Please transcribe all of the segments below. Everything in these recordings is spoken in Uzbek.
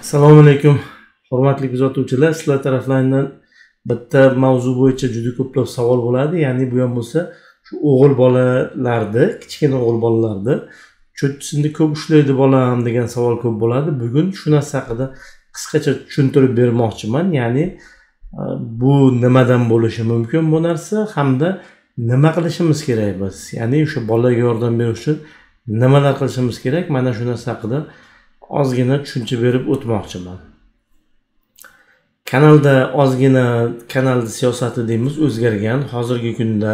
Assalomu alaykum, hurmatli kuzatuvchilar. Sizlar taraflaridan bitta mavzu bo'yicha juda ko'plab savol bo'ladi. Ya'ni bu ham bo'lsa shu o'g'il bolalarni, kichkina o'g'il bolalarni cho'tchisini ko'p ushlaydi bolam degan savol ko'p bo'ladi. Bugun shu narsa haqida qisqacha tushuntirib bermoqchiman. Ya'ni bu nimadan bo'lishi mumkin bu narsa hamda nima qilishimiz kerak biz? Ya'ni o'sha bolaga yordam berish uchun nimalar qilishimiz kerak? Mana shu narsa haqida ozgina tushuncha berib o'tmoqchiman. Kanalda ozgina kanalda siyosati deymiz o'zgargan. Hozirgi kunda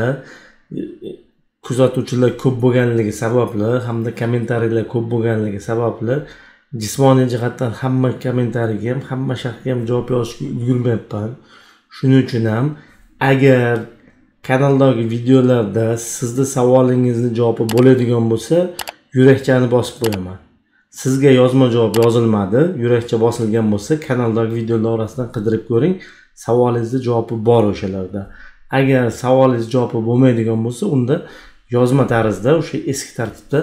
kuzatuvchilar ko'p bo'lganligi sababli hamda kommentariyalar ko'p bo'lganligi sababli jismoniy jihatdan hamma kommentariyaga ham, hamma sharhga ham javob yozishga ulgurmayapman. Shuning uchun ham agar kanaldagi videolarda sizni savolingizni javobi bo'ladigan bo'lsa, yurakchani bosib qo'yaman. Sizga yozma javob yozilmadi, yurakcha bosilgan bo'lsa, kanaldagi videolar orasidan qidirib ko'ring, savolingizni javobi bor o'shalarda. Agar savolingiz javobi bo'lmaydigan bo'lsa, unda yozma tarzda o'sha eski tartibda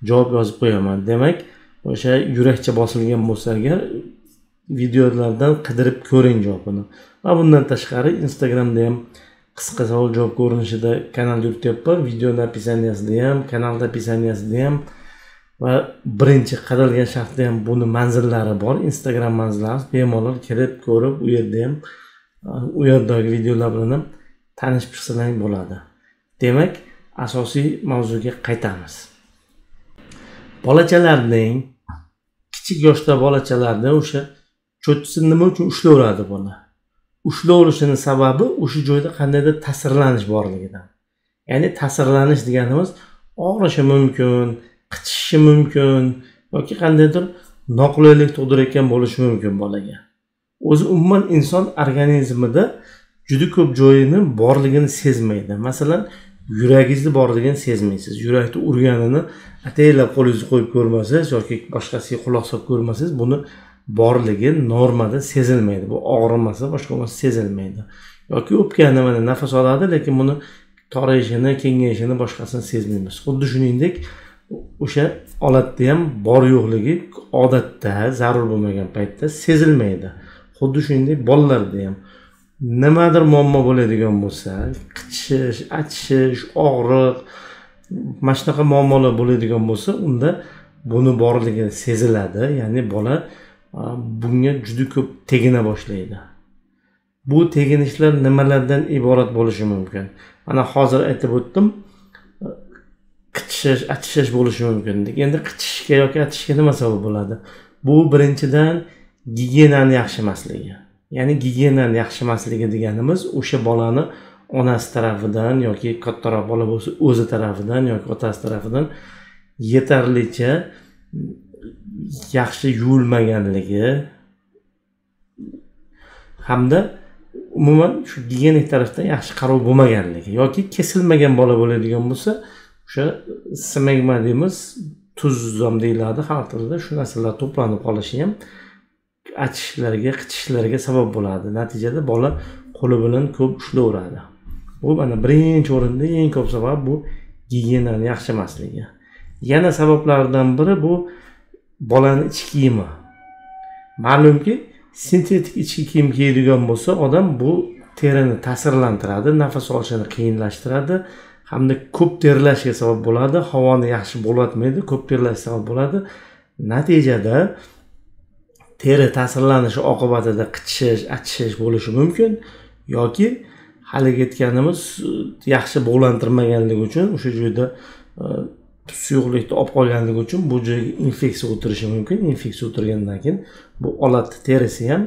javob yozib qo'yaman. Demak, o'sha yurakcha bosilgan bo'lsa agar videolardan qidirib ko'ring javobini. Va bundan tashqari Instagramda ham qisqa savol javob ko'rinishida kanal yurityapman. Videoning описаниясida ham, kanalda описаниясida ham va birinchi qadalgan shartda ham buni manzillari bor. Instagram manzillari bemalol kirib ko'rib, u yerda ham u yerdagi videolar bilan ham tanishib chiqsalaring bo'ladi. Demak, asosiy mavzuga qaytamiz. Bolachalarning, kichik yoshda bolachalarni o'sha cho'tchisini nima uchun ushlayveradi bola? Ushlayverishini sababi o'sha joyda qandaydir ta'sirlanish borligidan. Ya'ni ta'sirlanish deganimiz og'rishi mumkin, qichishishi mumkin yoki qandaydir noqulaylik tug'dirayotgan bo'lishi mumkin bolaga. O'zi umuman inson organizmida juda ko'p joyini borligini sezmaydi. Masalan, yuragingizni borligini sezmaysiz. Yurakni urganini ataylab qo'lingizni qo'yib ko'rmasangiz yoki boshqasiga quloq solib ko'rmasangiz, buni borligi normada sezilmaydi. Bu og'rimasa, boshqa bo'lmasa sezilmaydi. Yoki o'pkani mana nafas oladi, lekin buni torayishini, kengayishini, boshqasini sezmaymiz. Xuddi shuningdek, o'sha holatda ham bor yo'qligi odatda zarur bo'lmagan paytda sezilmaydi. Xuddi shuningdek bolalarda ham nimadir muammo bo'ladigan bo'lsa, qichishish, achishish, og'riq, mana shunaqa muammolar bo'ladigan bo'lsa, unda buni borligi seziladi. Ya'ni bola bunga juda ko'p tegina boshlaydi. Bu teginishlar nimalardan iborat bo'lishi mumkin? Mana hozir aytib o'tdim, qichishish, achishish bo'lishi mumkin. Endi qichishishga yoki achishishga nima sabab bo'ladi? Bu birinchidan gigiyenani yaxshi emasligi. Ya'ni gigiyenani yaxshi emasligi deganimiz o'sha bolani onasi tarafidan yoki kattaroq bola bo'lsa o'zi tarafidan yoki otasi tarafidan yetarlicha yaxshi yuvilmaganligi hamda umuman shu gigiyenik tarafdan yaxshi qarov bo'lmaganligi yoki kesilmagan bola bo'ladigan bo'lsa, o'sha smegma deymiz, tuz ham deyiladi xalq tilida, shu narsalar to'planib qolishi ham achishlarga, qichishlarga sabab bo'ladi. Natijada bola qo'li bilan ko'p ushlayveradi. Bu mana birinchi o'rinda eng ko'p sabab bu gigiyenani yaxshi emasligi. Yana sabablardan biri bu bolani ichki kiyimi. Ma'lumki, sintetik ichki kiyim kiyadigan bo'lsa, odam bu terini ta'sirlantiradi, nafas olishini qiyinlashtiradi hamda ko'p terlashga sabab bo'ladi, havoni yaxshi bo'latmaydi, ko'p terlash sabab bo'ladi. Natijada teri ta'sirlanishi oqibatida qichishish, achishish bo'lishi mumkin yoki haligi aytganimiz yaxshi bug'lantirmaganligi uchun o'sha joyda suyuqlikni olib qolganligi uchun bu joyga infeksiya o'tirishi mumkin. Infeksiya o'tirgandan keyin bu olat terisi ham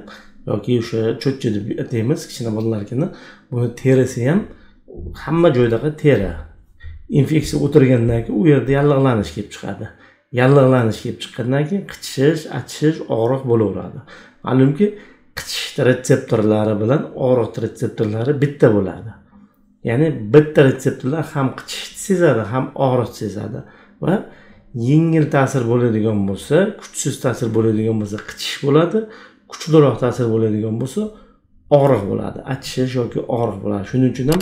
yoki o'sha cho'chcha deb ataymiz kichkina bolalarnikini, buni terisi ham hamma joydagi teri infeksiya o'tirgandan keyin u yerda yallig'lanish kelib chiqadi. Yallig'lanish kelib chiqqandan keyin qichishish, achishish, og'riq bo'laveradi. Ma'lumki, qichishish retseptorlari bilan og'riq retseptorlari bitta bo'ladi. Ya'ni bitta retseptorlar ham qichishishni sezadi, ham og'riqni sezadi va yengil ta'sir bo'ladigan bo'lsa, kuchsiz ta'sir bo'ladigan bo'lsa qichishish bo'ladi, kuchliroq ta'sir bo'ladigan bo'lsa og'riq bo'ladi, achishish yoki og'riq bo'ladi. Shuning uchun ham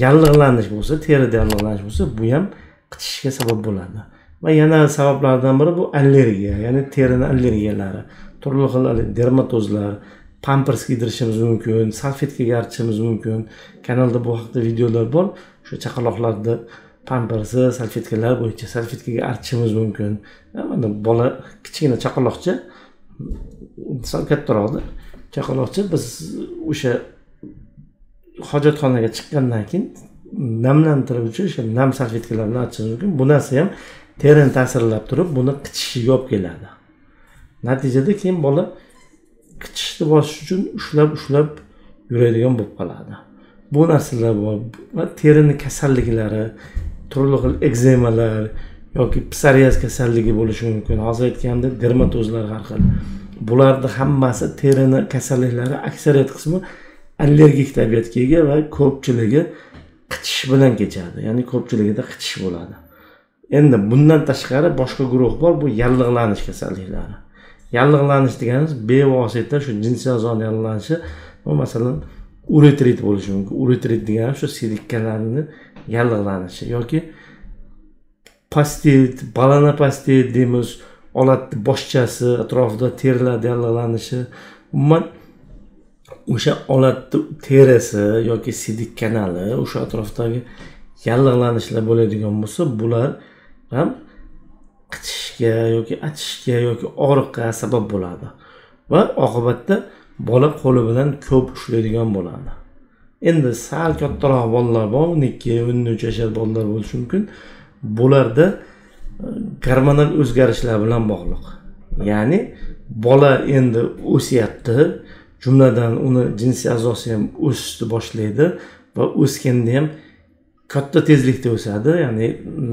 yallig'lanish bo'lsa, terida yallig'lanish bo'lsa, bu ham qichishishga sabab bo'ladi. Va yana sabablardan biri bu allergiya, ya'ni terini allergiyalari. Turli xil dermatozlar, pampers kiydirishimiz mumkin, salfetkaga artishimiz mumkin. Kanalda bu haqda videolar bor. Shu chaqaloqlarda pampersi, salfetkalar bo'yicha salfetkaga artishimiz mumkin. Mana bola kichkina chaqaloqcha, sal kattaroqda chaqaloqcha, biz o'sha hojatxonaga chiqqandan keyin namlantiruvchi o'sha nam salfetkalar bilan artishimiz mumkin. Bu narsa ham terini ta'sirlab turib, buni qichishiga olib keladi. Natijada keyin bola qichishni bosish uchun ushlab yuradigan bo'lib qoladi. Bu narsalar bor. Va terini kasalliklari, turli xil ekzemalar yoki psoriaz kasalligi bo'lishi mumkin. Hozir aytganimdek, dermatozlar har xil. Bularning hammasi terini kasalliklari, aksariyat qismi allergik tabiatga ega va ko'pchiligi qichish bilan kechadi. Ya'ni ko'pchiligida qichish bo'ladi. Endi bundan tashqari boshqa guruh bor, bu yallig'lanish kasalliklari. Yallig'lanish deganimiz bevosita shu jinsiy a'zoni yallig'lanishi, bu masalan uretrit bo'lishi mumkin. Uretrit degani shu siydik-kanalini yallig'lanishi yoki pastit, balanopastit deymiz, olatni boshchasi atrofida terilar yallig'lanishi, umuman o'sha olatni terisi yoki siydik kanali o'sha atrofdagi yallig'lanishlar bo'ladigan bo'lsa, bular ham qichishga yoki achishga yoki og'riqqa sabab bo'ladi va oqibatda bola qo'li bilan ko'p ushlaydigan bo'ladi. Endi sal kattaroq bolalar bor, 12-13 yashar bolalar bo'lishi mumkin. Bularda gormonal o'zgarishlar bilan bog'liq. Ya'ni bola endi o'syapti, jumladan uni jinsiy a'zosi ham o'sishni boshlaydi va o'sganda ham katta tezlikda o'sadi, ya'ni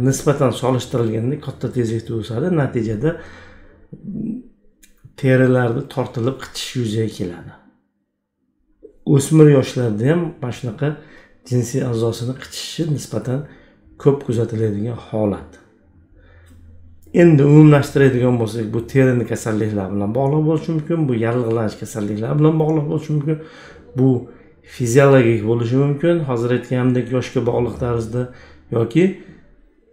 nisbatan solishtirilganda katta tezlikda o'sadi. Natijada terilarda tortilib qichish yuzaga keladi. O'smir yoshlarda ham mana shunaqa jinsiy a'zosini qichishi nisbatan ko'p kuzatiladigan holat. Endi umumlashtiradigan bo'lsak, bu terini kasalliklari bilan bog'liq bo'lishi mumkin, bu yallig'lanish kasalliklari bilan bog'liq bo'lishi mumkin, bu fiziologik bo'lishi mumkin, hozir aytganimdek yoshga bog'liq tarzda yoki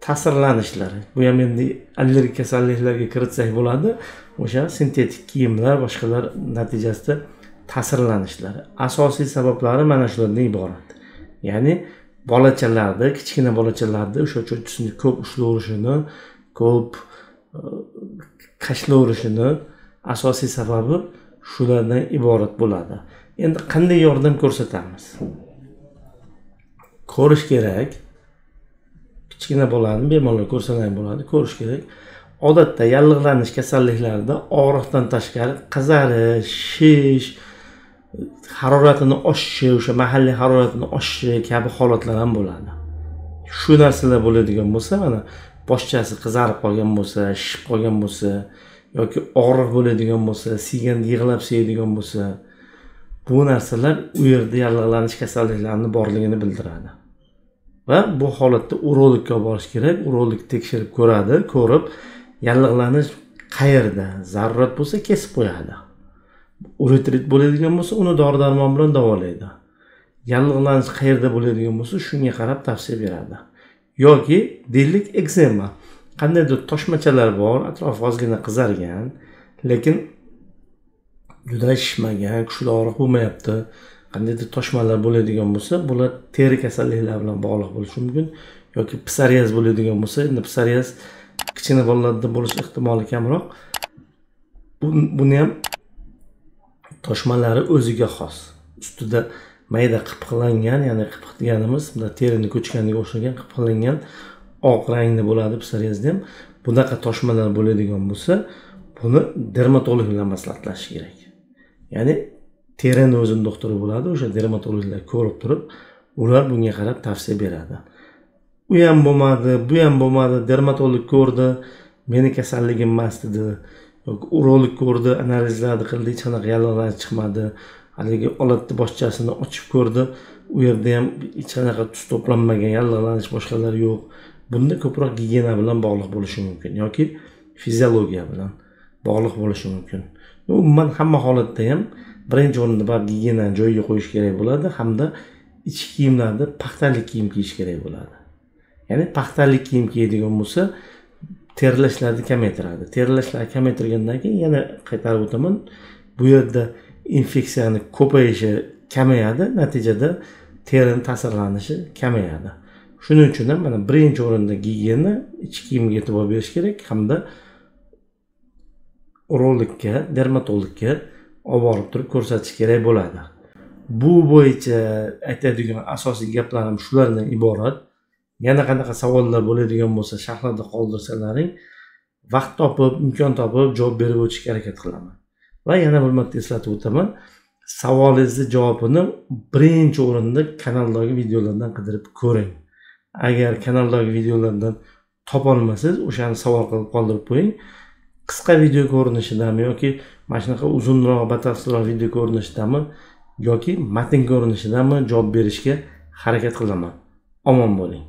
ta'sirlanishlar. Bu ham endi allergik kasalliklarga kiritsak bo'ladi. O'sha sintetik kiyimlar, boshqalar natijasida ta'sirlanishlar. Asosiy sabablari mana shulardan iborat. Ya'ni bolachalarda, kichkina bolachalarda o'sha cho'chisini ko'p ushlaverishini, ko'p qashlaverishini asosiy sababi shulardan iborat bo'ladi. Endi qanday yordam ko'rsatamiz? Ko'rish kerak. Kichkina bolani bemalol ko'rsalar ham bo'ladi, ko'rish kerak. Odatda yallig'lanish kasalliklarida og'riqdan tashqari qizarish, shish, haroratini oshishi, o'sha mahalliy haroratini oshishi kabi holatlar ham bo'ladi. Shu narsalar bo'ladigan bo'lsa, mana boshchasi qizarib qolgan bo'lsa, shishib qolgan bo'lsa yoki og'riq bo'ladigan bo'lsa, siyganda yig'lab siyadigan bo'lsa, bu narsalar u yerda yallig'lanish kasalliklarining borligini bildiradi. Va bu holatda urologga borish kerak. Urolog tekshirib ko'radi, ko'rib yallig'lanish qayerda, zarurat bo'lsa kesib qo'yadi. Uretrit bo'ladigan bo'lsa, uni dori-darmon bilan davolaydi. Yallig'lanish qayerda bo'ladigan bo'lsa, shunga qarab tavsiya beradi. Yoki deylik ekzema, qandaydir toshmachalar bor, atrofi ozgina qizargan, lekin juda shishmagan, kuchli og'riq bo'lmayapti. Qandaydir toshmalar bo'ladigan bo'lsa, bular teri kasalliklari bilan bog'liq bo'lishi mumkin yoki psoriaz bo'ladigan bo'lsa, endi psoriaz kichkina bolalarda bo'lish ehtimoli kamroq. Buni ham toshmalari o'ziga xos. Ustida mayda qipqilangan, ya'ni qipq deganimiz bunday terini ko'chganiga o'xshagan qipqilangan oq rangda bo'ladi psoriazda ham. Bunaqa toshmalar bo'ladigan bo'lsa, buni dermatolog bilan maslahatlashish kerak. Ya'ni terini o'zini doktori bo'ladi, o'sha dermatologlar ko'rib turib, ular bunga qarab tavsiya beradi. U ham bo'lmadi, bu ham bo'lmadi, dermatolog ko'rdi, meni kasalligim emas dedi. Yoki urolog ko'rdi, analizlarni qildi, hech qanaqa yallig'lanish chiqmadi. Haligi olatni boshchasini ochib ko'rdi, u yerda ham hech qanaqa tuz to'planmagan, yallig'lanish boshqalar yo'q. Bunda ko'proq gigiyena bilan bog'liq bo'lishi mumkin yoki fiziologiya bilan bog'liq bo'lishi mumkin. Umuman hamma holatda ham birinchi o'rinda baribir gigiyenani joyiga qo'yish kerak bo'ladi hamda ichki kiyimlarda paxtalik kiyim kiyish kerak bo'ladi. Ya'ni paxtalik kiyim kiyadigan bo'lsa, terlashlarni kamaytiradi. Terlashlar kamaytirgandan keyin yana qaytarib o'taman, bu yerda infeksiyani ko'payishi kamayadi, natijada terini ta'sirlanishi kamayadi. Shuning uchun ham mana birinchi o'rinda gigiyena, ichki kiyimga e'tibor berish kerak hamda urologga, dermatologga olib borib turib ko'rsatish kerak bo'ladi. Bu bo'yicha aytadigan asosiy gaplarim shulardan iborat. Yana qanaqa savollar bo'ladigan bo'lsa, sharhlarda qoldirsalaring, vaqt topib, imkon topib javob berib o'tishga harakat qilaman. Va yana bir marta eslatib o'taman, savolingizni javobini birinchi o'rinda kanaldagi videolardan qidirib ko'ring. Agar kanaldagi videolardan topolmasangiz, o'shani savol qilib qoldirib qo'ying. Qisqa video ko'rinishidami yoki mana shunaqa uzunroq, batafsilroq video ko'rinishidami yoki matn ko'rinishidami javob berishga harakat qilaman. Omon bo'ling.